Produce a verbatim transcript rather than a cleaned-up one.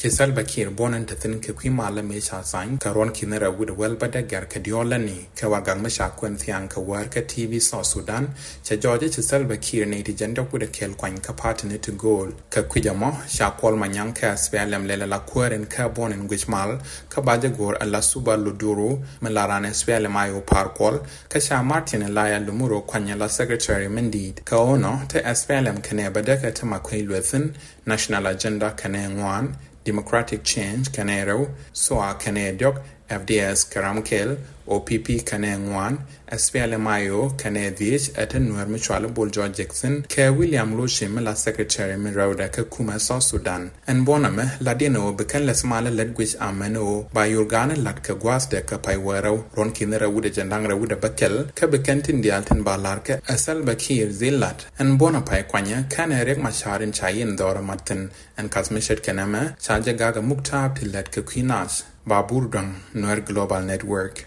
Ci Salva Kiir buɔ̱n in te thi̱n kɛ kui̱ malä mëë ca thany kɛ ruɔ̱n ki̱n rɛw wi̱cdɛ wäl bädäk gɛr kɛ diɔ̱ɔ̱lä ni kɛ warɛgak mi ca kuɛn thiaŋ kɛ wäär kä T V South Sudan. Cɛ jɔɔc i̱ ci Salva Kiir nɛy ti jiɛn diɔ̱k wi̱cdɛ kɛl kuany kä party ni ti gööl. Kɛ kui̱c ɛmɔ ca Kuɔl Manyaŋ kɛ S P L M lɛl ala kuäär in kä buɔ̱n in guic mal kä ba jɛ go̱o̱r ala Suba Luduru mi la ran S P L M I O Par Kuɔl, kä ca Martin Laya Lumuro kuany ala secretary min di̱i̱t. Kɛ ɣöö nɔ te S P L M kɛnɛ bädäk ɛ te ma kui̱ lueth thi̱n, National Agenda kɛnɛ ŋuan, Democratic Change kɛnɛ rɛw, S O A kɛnɛ diɔ̱k, F D S kɛ ram kɛl, O P P kɛnɛ ŋuan, S P L M I O kɛnɛ dhiec. Ɛ te Nuäär mi cual i̱ Bol George Jackson kɛ William Lushi mi la secretary mi rɛwdɛ kä kumɛ South Sudan. Ɛn buɔ̱n ɛmɛ la diɛn ɣöö bi kɛn lɛth malä lät guic amɛn ɣöö ba yur ga̱a̱n la̱t kɛ gua̱a̱thdɛ kɛ pay wäl rɛw ruɔ̱n ki̱n rɛw wi̱cdɛ jiɛn da̱ŋ rɛw wi̱cdɛ bäkɛl kä bi kɛn tin diaal tin ba la̱r kɛ ɛ Salva Kiir dhil la̱t. Ɛn buɔ̱n ɛ pay kuanyä kɛnɛ Riek Machar in ca yin dhɔr ɛ mat thi̱n. Ɛn kath mi ce̱tkɛ nɛmɛ ca jɛ gak ɛ muktaap ti lät kɛ kui̱ naath. Babur Duaŋ, Nuer Global Network.